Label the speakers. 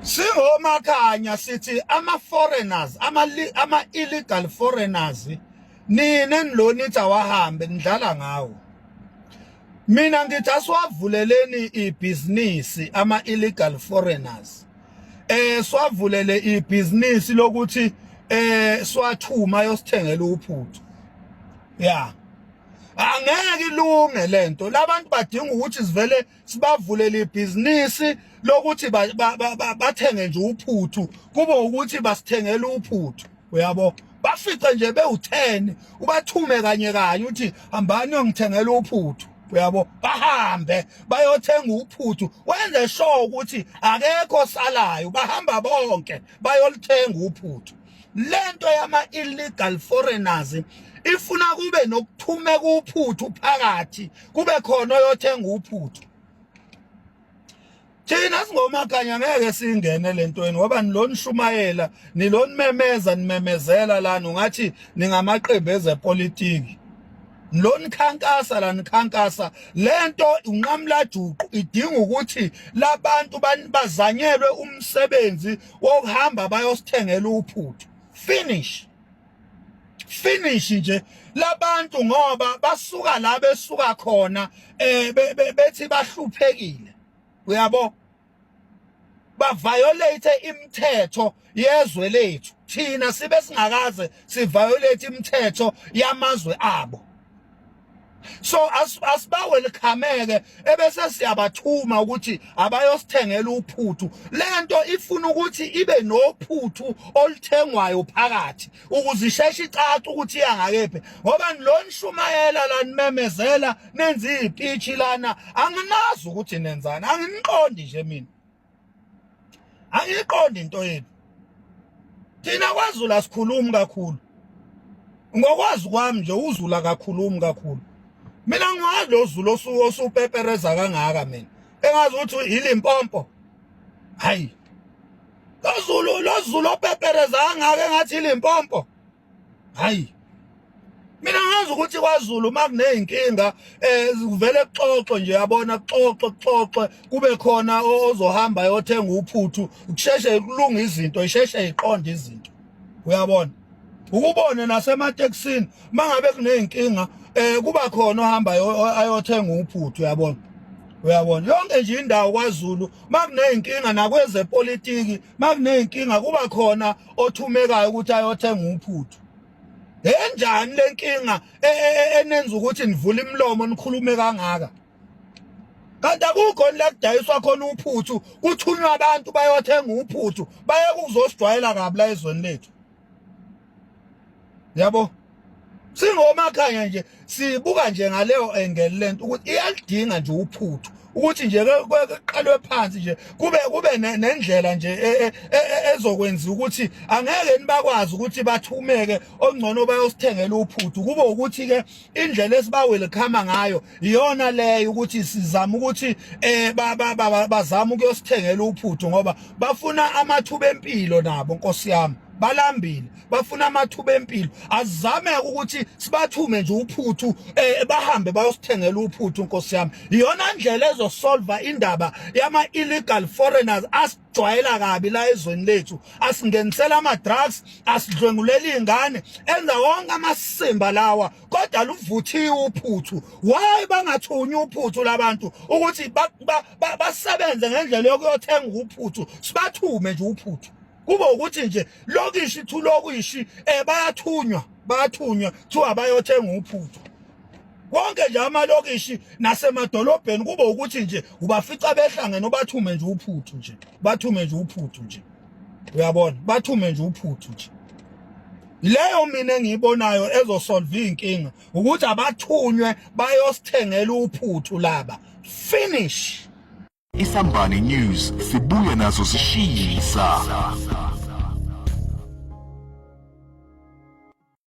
Speaker 1: Singomakhanya sithi ama foreigners, ama illegal foreigners, nina nilona ithi awahambe, nidlala ngawo. Mina ngithi asiwavuleleni ibhizinisi ama illegal foreigners, siwavulele ibhizinisi lokuthi siwathuma yosithengela uphuthu. Ya, angeke ilunge lento. Labantu badinga ukuthi sivele sibavulele ibhizinisi lokuthi bathenge nje uphuthu, kube ukuthi basithengela uphuthu, uyabo? Bafice nje bewu10, ubathume kanye kanye, uthi hambani yongithengela uphuthu, uyabo? Bahambe bayothenga uphuthu, wenze sure ukuthi akekho salayo, bahamba bonke bayolithenga uphuthu. Lento yama illegal foreigners ifuna kube nokuthumeka uphuthu phakathi, kube khona oyothenga uphuthu. Thina singomakhanya ngeke singene lentweni, ngoba niloni shumayela, nilonimemeza, nimemezela lana ungathi ningamaqembu ezepolitiki, niloni khankasa la, nikhankasa lento unqamla juqu. Idinga ukuthi labantu bazanyelwe umsebenzi wokuhamba bayosithengela uphuthu, finish, finish nje. Labantu ngoba basuka la besuka khona, bethi bahluphekile, uyabo? Ba-violate imithetho yezwe lethu, thina sibe singakaze si-violate imithetho yamazwe abo. So asiba-welcome-ke, ebese siyabathuma ukuthi abayosithengela uphuthu. Lento ifuna ukuthi ibe nophuthu oluthengwayo phakathi ukuze isheshe icace ukuthi iyangakephi, ngoba nilonishumayela la, nimemezela, nenza izipitshi lana, anginazi ukuthi nenzani, anginiqondi nje mina, angiyiqondi into yenu. Thina kwaZulu asikhulumi kakhulu. Ngokwazi kwami nje, uZulu akakhulumi kakhulu. Mina ngiwazi lo Zulu osupepereza kangaka, mina engazi ukuthi iLimpopo. Hayi, lo Zulu, lo Zulu opepereza kangaka engathi iLimpopo. Hayi, mina ngazi ukuthi kwaZulu uma kuneyinkinga kuvele kuxoxwe nje, yabona? Kuxoxwe, kuxoxwe, kube khona ozohamba yothenga uphuthu, kusheshe kulunga izinto, isheshe iqonde izinto, uyabona? Ukubone nasematekisini, mangabe kuneyinkinga kuba khona ohamba ayothenga uphuthu, uyabona? Uyabona, yonke nje indawo kwaZulu makuneyinkinga, nakwezepolitiki makuneyinkinga, kuba khona othumekayo ukuthi ayothenga uphuthu. Enjani lenkinga enenza ukuthi nivule imilomo nikhulume kangaka, kanti akukho la kudayiswa khona uphuthu, kuthunywa abantu bayothenga uphuthu, baye kuzosijwayela kabi la ezweni lethu, yabo? Singomakhanya nje sibuka nje ngaleyo angle lento, ukuthi iyalidinga nje uphuthu, ukuthi nje kuqalwe phansi nje, kube nendlela nje ezokwenza ukuthi angeke nibakwazi ukuthi bathumeke, ongcono bayosithengela uphuthu. Kube ukuthi ke indlela esiba-welcome ngayo iyona leyo, ukuthi sizama ukuthi bazama ukuyosithengela uphuthu, ngoba bafuna amathuba empilo nabo, nkosi yami, balambile, bafuna amathuba empilo. Azame ukuthi sibathume nje uphuthu, bahambe bayosithengela uphuthu, nkosi yami. Iyona ndlela ezosolva indaba yama illegal foreigners asijwayela kabi la ezweni lethu, asingenisela ama drugs, asidlwengulela izingane, enza wonke amasimba lawa. Kodwa luvuthiwe uphuthu, why bangathunywa uphuthu labantu ukuthi basebenze ngendlela yokuyothenga uphuthu? Sibathume nje uphuthu, kube ukuthi nje lokishi thu lokishi bayathunywa, bayathunywa, kuthiwa bayothenga uphuthu. Konke nje amalokishi nasemadolobheni, kube ukuthi nje ubafica behlangene, ubathume nje uphuthu nje, bathume nje uphuthu nje, uyabona? Bathume nje uphuthu nje. Leyo mina engiyibonayo ezosolve inkinga, ukuthi abathunywe bayosithengela uphuthu laba, finish.
Speaker 2: Isambane News, sibuye nazo sishisa.